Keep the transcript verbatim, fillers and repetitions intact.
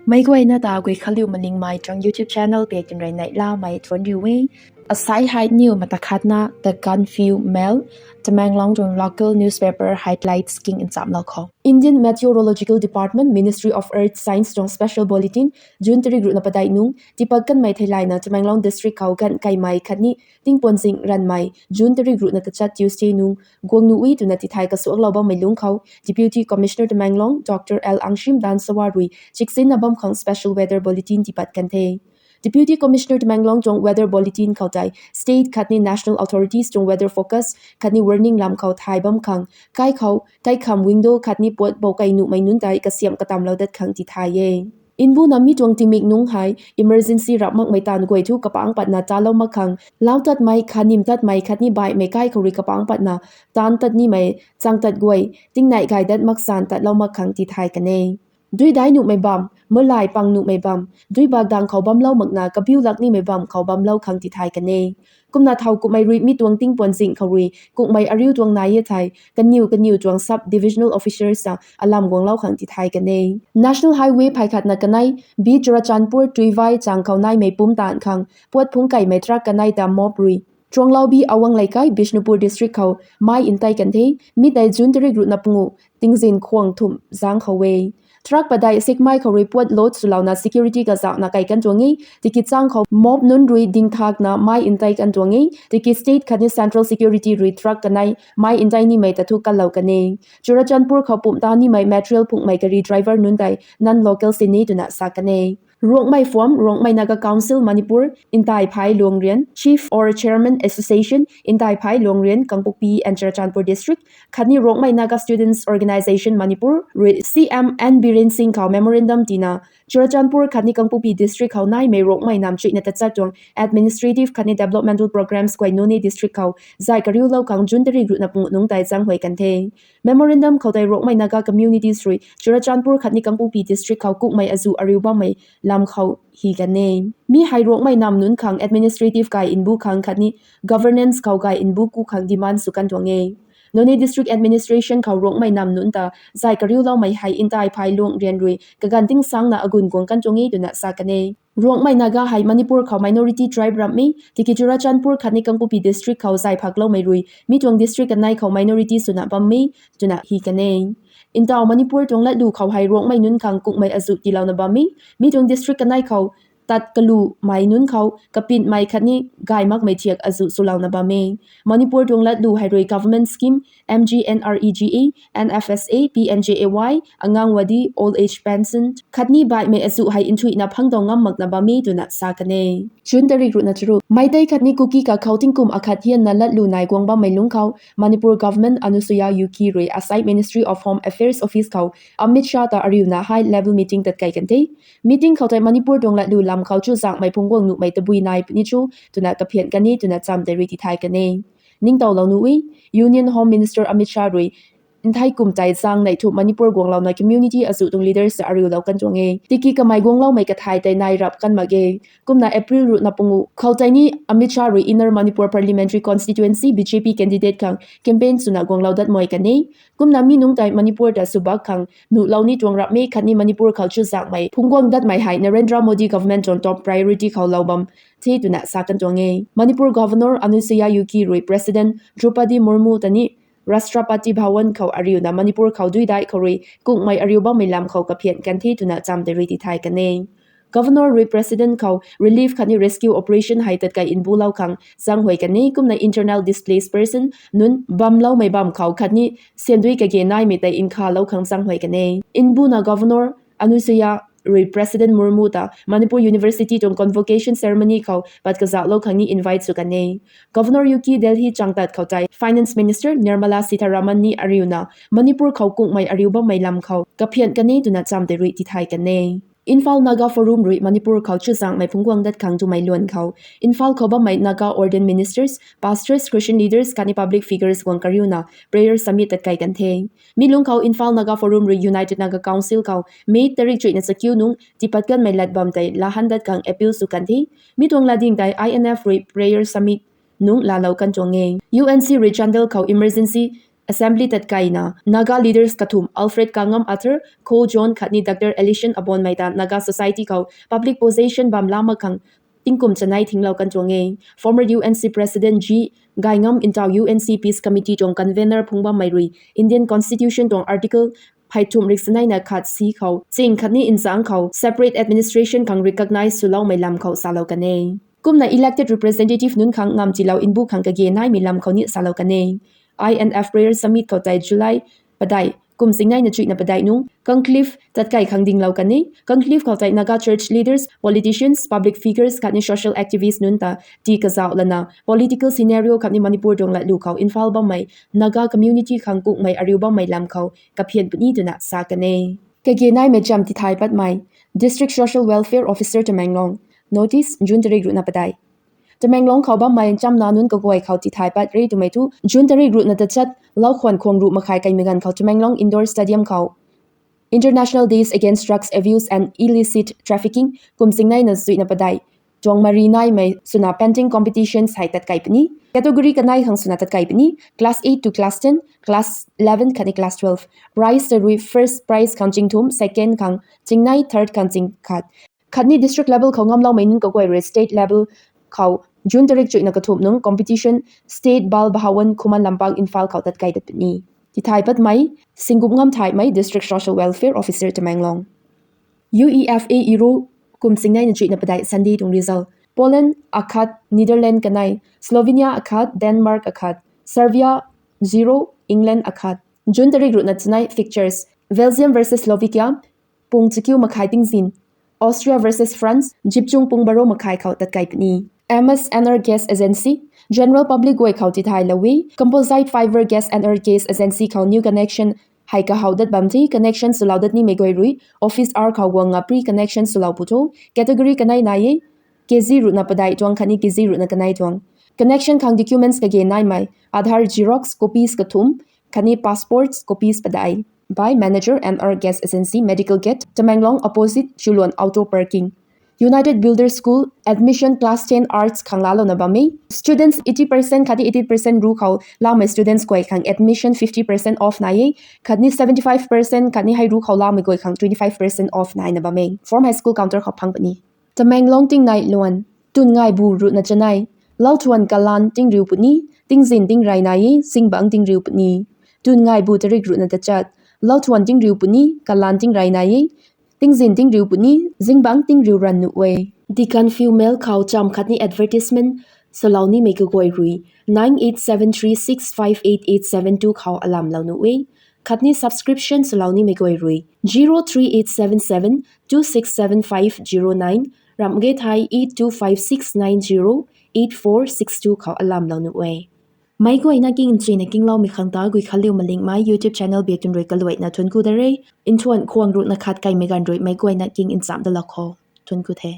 Meic guayna ta Guikhanliu Malingmei tuang YouTube channel pei tinrui neihlamei thuanc riu e. Asai hei niw mata khatna The Gaanphiu Mail, Tamenglong tuang local newspaper highlights king nchamlou khou. Indian Meteorological Department, Ministry of Earth Science tuang special bulletin, June tarik ruhna padeih nung tiipat kanmei theilayna Tamenglong district khou ganv kaimei khatni tingpuan zing ranvmei June tarik ruhna tachat Tuesday nung guang nuh e twna tithay kasuaklou bammei lungc khou Deputy Commissioner Tamenglong Doctor L Angshim Dangshawa rui chiksinna bam khang special weather bulletin tiipat kan the. Deputy Commissioner Tamenglong tuang weather bulletin khou tei state khatni national authorities tuang weather focus khatni warning lam khou thay bam khang kai khou kaikham window khatni puat bou kei nuhmei nunc tei kasiamh katamlou dat khang tithay e. Nbuna mi tuang tingmik nungc hei emergency rap makmei taanv guay thu kapangc patna talou mak khang, lau tatmei, khanim tatmei khatni baihmei kai khou rui kapangc patna taanv tat nimei chang tat guay tingnei gay dat maksan tatlou mak khang tithay kan e. Duidai nuhmei bam, malai pang nuhmei bam, duibak dang khou bamlou makna kabiu lak nimei bam khou bamlou khang tithay kan e. Kumna thowkumhmei rui mi tuang tingpuan zing khou rui kukmei ariu tuang nai e thei kaniw kaniw tuang sub divisional officers ta alam guanglou khang tithay kan e. National Highway phay khatna kanei B Churachandpur Tuivai chang khou naimei pumtan khang puat phungc keimei truck kanei ta mob rui Chuanglaubi Awang Leikai, Bishnupur district khou mai ntei kan the. Mi tei June tarik ruhna panguh tingzin khwang thumh zang khou e. Truck padeih Sekmai khou rui puat load swlouna security kazauhna kai kan tuang e. Tiki chang khou mob nunc rui dingthakna mai ntei kan tuang e. Tiki state khatni central security rui truck kanei mai ntei nimei ta thu kanlou kan e. Churachandpur khou pumtan nimei material phungmei gari driver nunc tei non-local sini twna sa kan e. Rongmei form, Rongmei Naga Council Manipur, Ntai Phai Luangrian, Chief or Chairman Association, Ntai Phai Luangrian, Kangpokpi and Churachandpur District, khatni Rongmei Naga Students Organisation Manipur rui C M N Biren Singh khou memorandum tina, Churachandpur khatni Kangpokpi District khou naimei Rongmei nam chuihna tachat tuang administrative khatni developmental programs guay Noney District khou zay kariulou khang June tarik ruhna panguh nungc tei zanghuay kan the. Memorandum khou tei Rongmei Naga communities rui Churachandpur khatni Kangpokpi District khou kukmei azuh ariu bammei lam khou hi kan e. Mi hei Rongmei nam nunc khang administrative kai nbu khang khatni governance khou kai nbu ku khang demand sw kan tuang e. Noney District Administration khou Rongmei nam nunc ta zay kariuloumei hei Ntai Phai Luangrian rui kaganv tingsangna agun guang kan tuang e twna sa kan e. Rongmei Naga hei Manipur khou minority tribe ramhmei, tiki Churachandpur khatni Kangpokpi District khou zay phakloumei rui mi tuang district kanei khou minority swna bammei twna hi kan e. Ntaw Manipur tuang latlu khou hei Rongmei nunc khang kukmei azuh tiilouna bammei, mi tuang district kanei khou tat kalumei nunc khou kapinmei khatni gay makmei thiak azuh swlouna bam e. Manipur tuang latlu hei rui government scheme, M G N R E G A, N F S A, P M J A Y, Anganwadi, old age pension khatni baihmei azuh hei nthuihna phangdow ngam makna bam e twna sa kan e. June tarik ruhna charuk, Meitei khatni Kuki kakhou tingkum akhat hianna latlu nai guang bammei lungc khou Manipur government Anusuiya Uikey rui asai Ministry of Home Affairs office khou Amit Shah ta ariuna high level meeting tat kei kan the. Meeting khou tei Manipur tuang latlu lam khou chuzaenghmei phungc guang nuhmei tabui nai puni cho twna kaphian kan e twna cham tei rui tithay kan e. Ningtowlou nuh e, Union Home Minister Amit Shah rui nthei kum tei zaeng neih thu Manipur guanglouna community azuh tuang leaders ta ariulou kan tuang e. Tiki kamei guangloumei kathai tei nai rap kan mak ge. Kumna April ruhna panguh khou tei ni Amit Shah rui Inner Manipur Parliamentary Constituency B J P candidate khang campaign swna guanglou dat mei kan e. Kumna mi nungc tei Manipur ta swbak khang nuhlou ni tuang rapmei khatni Manipur khou chuzaenghmei phungc guang datmei hei Narendra Modi government tuang top priority khou lou bam the twna sa kan tuang e. Manipur Governor Anusuiya Uikey rui President Droupadi Murmu ta ni Rashtrapati Bhavan khou ariuna Manipur khou duidai khou rui kukmei ariu bammei lam khou kaphian kan the twna cham tei rui tithay kan e. Governor rui President khou relief khatni rescue operation hei tat kei nbulou khang zaenghuay kan e. Kumna internal displaced person nunc bamloumei bam khou khatni sandui kage naimei tei nkhalou khang zaenghuay kan e. Nbuna Governor Anusuiya rui President Murmu ta Manipur University tuang convocation ceremony khou pat kazauhlou khang ni invite sw kan e. Governor Uikey Delhi changtat khou tei Finance Minister Nirmala Sitharaman ni ariuna Manipur khou kukmei ariu bammei lam khou kaphian kan e twna cham tei rui tithay kan e. Imphal Naga Forum rui Manipur khou chuzaenghmei phungc guang dat khang twmei luan khou Imphal khou bammei Naga ordained ministers, pastors, Christian leaders khatni public figures guang kariuna prayer summit tat kei kan the. Mi lungc khou Imphal Naga Forum rui United Naga Council khou May tarik chuihna chakiu nung tiipat kanmei lat bam tei lahan dat khang appeal sw kan the. Mi tuang latding tei I N F rui prayer summit nung laalou kan tuang e. U N C rui Chandel khou emergency Assembly tatkaina Naga leaders kathumh Alfred Kangam Arthur, Kho John khatni Doctor Ellison Abonmei ta Naga society khou public position bam lama khang tingkum chanei thinglou kan tuang e. Former U N C President G Gaingam Ntau U N C Peace Committee tuang convener phungbammei rui Indian Constitution tuang article phey thumh rik chanei na khat si khou ching khatni nchang khou separate administration khang recognize swloumei lam khou salou kan e. Kumna elected representative nunc khang ngamtilou nbu khang kage naimei lam khou ni salou kan e. I N F Prayer Summit khou tei July padeih kum singnei na chuihna padeih nung conclave tatkai khang dinglou kan e. Conclave khou tei Naga church leaders, politicians, public figures khatni social activists nunc ta tii kazauh lana political scenario khatni Manipur tuang latlu khou Imphal bammei Naga community khang kukmei ariu bammei lam khou kaphian puni twna sa kan e. Kage naimei cham tithay patmei, District Social Welfare Officer Tamenglong. Notice, June tarik ruhna padeih. Tamenglong khou bammei chamna nunc kaguay khou tithay pat re twmei thu June tarik ruhna tachat, laukhwan khwang ruh makhai kaimei ganv khou Tamenglong Indoor Stadium khou International Days Against Drugs Abuse and Illicit Trafficking kum singnei na chuihna padeih tuang mari naimei swna painting competition hei tatkai puni. Category kanei khang swna tatkai puni, class eight to class ten, class eleven khatni class twelve. Prize ta rui first prize khang chingthumh, second khang chingnei, third khang chingkhat. Khatni district level khou ngamloumei nunc kaguay rui state level khou June tarik chuihna kathumh nung competition State Bal Bhawan, Khuman Lampang, Imphal khou tatkai tat puni. Tithay patmei, Singup Ngamthaymei, District Social Welfare Officer Tamenglong. U E F A Euro kum singnei na chuihna padeih Sunday tuang result. Poland akhat, Netherlands kanei, Slovenia akhat, Denmark akhat, Serbia zero, England akhat. June tarik ruhna chanei fixtures: Belgium versus Slovakia, pung chakiu makhai tingzin. Austria versus France, zipchung pung baro makhai khou tatkai puni. M S N R Gas Agency, general public guay khou tithaylou e. Composite fiber gas and earth gas agency khou new connection hei kahow dat bam the. Connection swlou dat nimei guay rui office hour khou guang nga pre connection swlou pu tho. Category kanei nai e, K G ruhna padeih tuang khatni K G ruhna kanei tuang. Connection khang documents kage naimei, Aadhaar xerox copies kathumh khatni passports copies padeih. By Manager, N R Gas Agency, Medical Gate, Tamenglong, opposite Chulon Auto Parking. United Builders School, admission class ten arts khang laalouna bam e. Students eighty percent khatni eighty percent ru khou laamei students guay khang admission fifty percent off nai e, khatni seventy five percent khatni hei ru khou laamei guay khang twenty five percent off naina bam e. Form hei school counter khou phang puni. Tamenglong tingnai luan. Tun ngaibu ruhna chanei, lauthuan kalan tingriu puni, tingzin tingrey nai e, zingbangc tingriu puni. Tun ngaibu tarik ruhna tachat, lauthuan tingriu puni, kalan tingrey nai e, tingzin tingriu puni, zingbangc tingriu ranv nuh e. Deacon Female khou cham khatni advertisement swlou nimei kaguay rui nine eight seven three six five eight eight seven two khou alamlou nuh e. Khatni subscription swlou nimei guay rui zero three eight seven seven two six seven five zero nine, ramh ge thei eight two five six nine zero eight four six two khou alamlou nuh e. Meic guayna king nchuina kingloumei khang ta Guikhanliu Malingmei YouTube channel biak tun rui kaluaina thuanc ku da re. Nthuan khwang ruhna khat kaimei ganv rui meic guayna king nchamh dalou khou thuanc ku the.